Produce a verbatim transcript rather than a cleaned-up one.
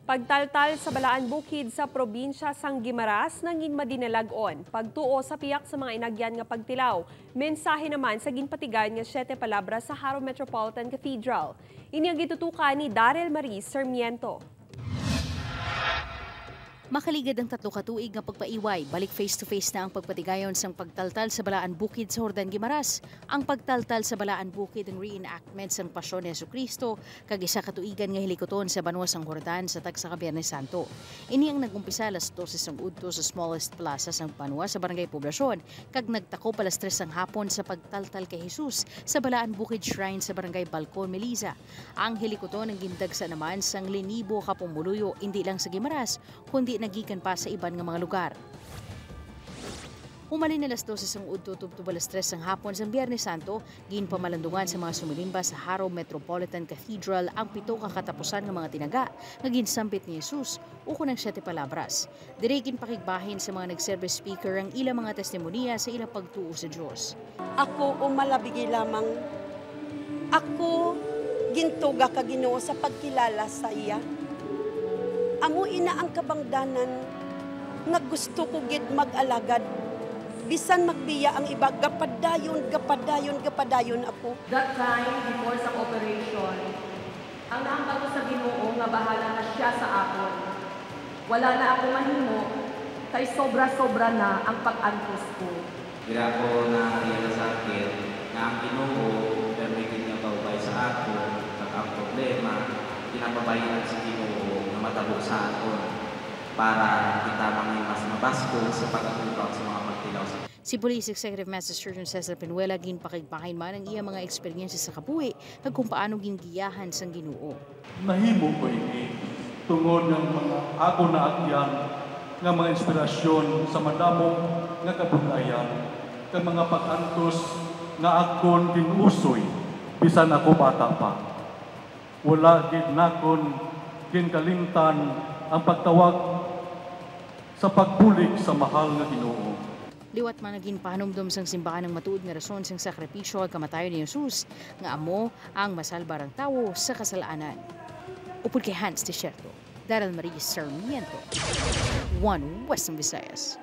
Pagtaltal sa Balaan Bukid sa probinsya sang Guimaras nangin madinalag-on, pagtuo sa pihak sa mga inagyan nga pagtilaw. Mensahe naman sa ginpatigayon nga Siete Palabras sa Jaro Metropolitan Cathedral. Ini ang gitutukan ni Daryl Marie Sarmiento. Makaligad ang tatlo ka tuig nga pagpaiway, balik face-to-face na ang pagpatigayon sang pagtaltal sa Balaan Bukid sa Jordan, Guimaras. Ang pagtaltal sa Balaan Bukid ang reenactment sang pasyon ni Jesu-Cristo kag isa ka tuigan nga hilikuton sa banwa sang Jordan sa tagsa ka Biyernes Santo. Ini ang nag-umpisa alas dose sang udto sa smallest plaza sang banwa sa Barangay Poblacion kag nagtakop alas tres sang hapon sa pagtaltal kay Jesus sa Balaan Bukid Shrine sa Barangay Balcon, Meliza. Ang hilikuton ang gindagsa naman sang linibo ka pumuluyo, indi lang sa Guimaras, kundi nagikan pa sa iban nga mga lugar. Humalin alas dose sang udto tubtob alas tres sang hapon sang Biyernes Santo, ginpamalandungan sa mga sumilimba sa Jaro Metropolitan Cathedral ang pito ka katapusan nga mga tinaga nga ginsambit ni Jesus, ukon ang Siete Palabras. Diri ginpakigbahin sa mga nagserbi speaker ang ila mga testimonya sa ila pagtuo sa Dios. Ako umalabigi lamang. Ako gintuga ka Ginoo sa pagkilala sa iya. Amo ina ang kabangdanan nga gusto ko gid mag-alagad. Bisan magbiya ang iba, gapadayon, gapadayon, gapadayon ako. That time, before sa operation, ang nahambal ko sa Ginoo nga bahala na siya sa akon. Wala na ako mahimo, kay sobra-sobra na ang pag-antos ko. Dira ko na-realize sa akin nga ang Ginoo permi gid nga kaupay sa aton, kag ang problema, ginapabayaan sa Ginoo nga matabo sa aton para kita mangin mas mabaskog sa pag-atubang sa mga pagtilaw sa Si Police Executive Master Sergeant Cesar Penuela ginpakigbahin man ang iya mga eksperyensya sa kabuhi kag kung paano gingiyahan sang Ginoo. Nahimo ko ini tungod nga ang mga akon naagyan nga mga inspirasyon sa madamo nga kabudlayan kag mga pag-antos nga akon gin-usoy bisan ako bata pa. Wala gid nakon ginkalimtan ang pagtawag sa pagbulig sa mahal nga Ginoo. Liwat man nga ginpahanumdom sang simbahan ang matuod nga rason sang sakripisyo kag kamatayon ni Jesus, nga amo ang masalbar ang tawo sa kasalanan. Upod kay Hans Desierto, Daryl Marie Sarmiento, One Western Visayas.